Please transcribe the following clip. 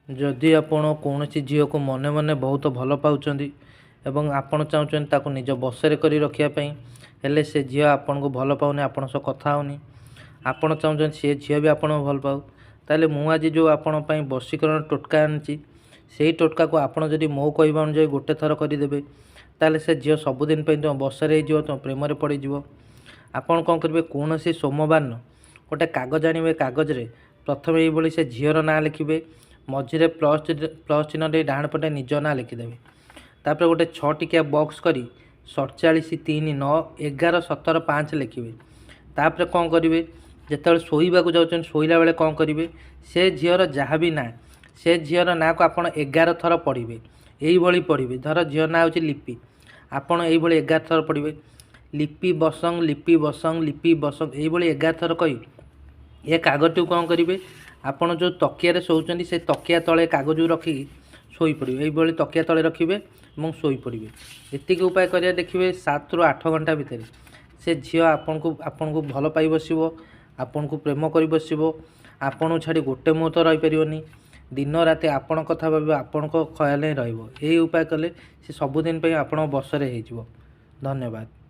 ଯଦି ଆପଣ କୌଣସି ଝିଅକୁ ମନେ ମନେ ବହୁତ ଭଲ ପାଉଛନ୍ତି ଏବଂ ଆପଣ ଚାହୁଁଛନ୍ତି ତାକୁ ନିଜ ବଶରେ କରି ରଖିବା ପାଇଁ, ହେଲେ ସେ ଝିଅ ଆପଣଙ୍କୁ ଭଲ ପାଉନି, ଆପଣଙ୍କ ସହ କଥା ହେଉନି, ଆପଣ ଚାହୁଁଛନ୍ତି ସେ ଝିଅ ବି ଆପଣଙ୍କୁ ଭଲ ପାଉ, ତାହେଲେ ମୁଁ ଆଜି ଯେଉଁ ଆପଣଙ୍କ ପାଇଁ ବଶୀକରଣ ଟୋଟକା ଆଣିଛି, ସେଇ ଟୋଟକାକୁ ଆପଣ ଯଦି ମୋ କହିବା ଅନୁଯାୟୀ ଗୋଟେ ଥର କରିଦେବେ, ତାହେଲେ ସେ ଝିଅ ସବୁଦିନ ପାଇଁ ତୁମ ବଶରେ ହେଇଯିବ, ତୁମ ପ୍ରେମରେ ପଡ଼ିଯିବ। ଆପଣ କ'ଣ କରିବେ, କୌଣସି ସୋମବାର ଗୋଟେ କାଗଜ ଆଣିବେ, କାଗଜରେ ପ୍ରଥମେ ଏଇଭଳି ସେ ଝିଅର ନାଁ ଲେଖିବେ, ମଝିରେ ପ୍ଲସ୍ ଚିହ୍ନ ଦେଇ ଡାହାଣ ପଟେ ନିଜ ନାଁ ଲେଖିଦେବେ। ତାପରେ ଗୋଟେ 6 ଟିକିଆ ବକ୍ସ କରି 47 3 9 11 17 5 ଲେଖିବେ। ତାପରେ କ'ଣ କରିବେ, ଯେତେବେଳେ ଶୋଇବାକୁ ଯାଉଛନ୍ତି, ଶୋଇଲା ବେଳେ କ'ଣ କରିବେ, ସେ ଝିଅର ଯାହା ବି ନାଁ, ସେ ଝିଅର ନାଁକୁ ଆପଣ 11 ଥର ପଢ଼ିବେ। ଏଇଭଳି ପଢ଼ିବେ। ଧର ଝିଅ ନାଁ ହେଉଛି ଲିପି, ଆପଣ ଏଇଭଳି 11 ଥର ପଢ଼ିବେ, ଲିପି ବସଂ, ଲିପି ବସଂ, ଲିପି ବସଂ, ଏଇଭଳି 11 ଥର କହି ଏ କାଗଜଟିକୁ କ'ଣ କରିବେ, ଆପଣ ଯେଉଁ ତକିଆରେ ଶୋଉଛନ୍ତି ସେ ତକିଆ ତଳେ କାଗଜକୁ ରଖିକି ଶୋଇପଡ଼ିବେ। ଏଇଭଳି ତକିଆ ତଳେ ରଖିବେ ଏବଂ ଶୋଇପଡ଼ିବେ। ଏତିକି ଉପାୟ କରିବା, ଦେଖିବେ 7ରୁ 8 ଘଣ୍ଟା ଭିତରେ ସେ ଝିଅ ଆପଣଙ୍କୁ ଭଲ ପାଇ ବସିବ, ଆପଣଙ୍କୁ ପ୍ରେମ କରି ବସିବ, ଆପଣଙ୍କୁ ଛାଡ଼ି ଗୋଟେ ମୁହୂର୍ତ୍ତ ରହିପାରିବନି, ଦିନ ରାତି ଆପଣଙ୍କ କଥା ଭାବିବ, ଆପଣଙ୍କ ଖୟାଲ ହିଁ ରହିବ। ଏହି ଉପାୟ କଲେ ସେ ସବୁଦିନ ପାଇଁ ଆପଣଙ୍କ ବଶରେ ହେଇଯିବ। ଧନ୍ୟବାଦ।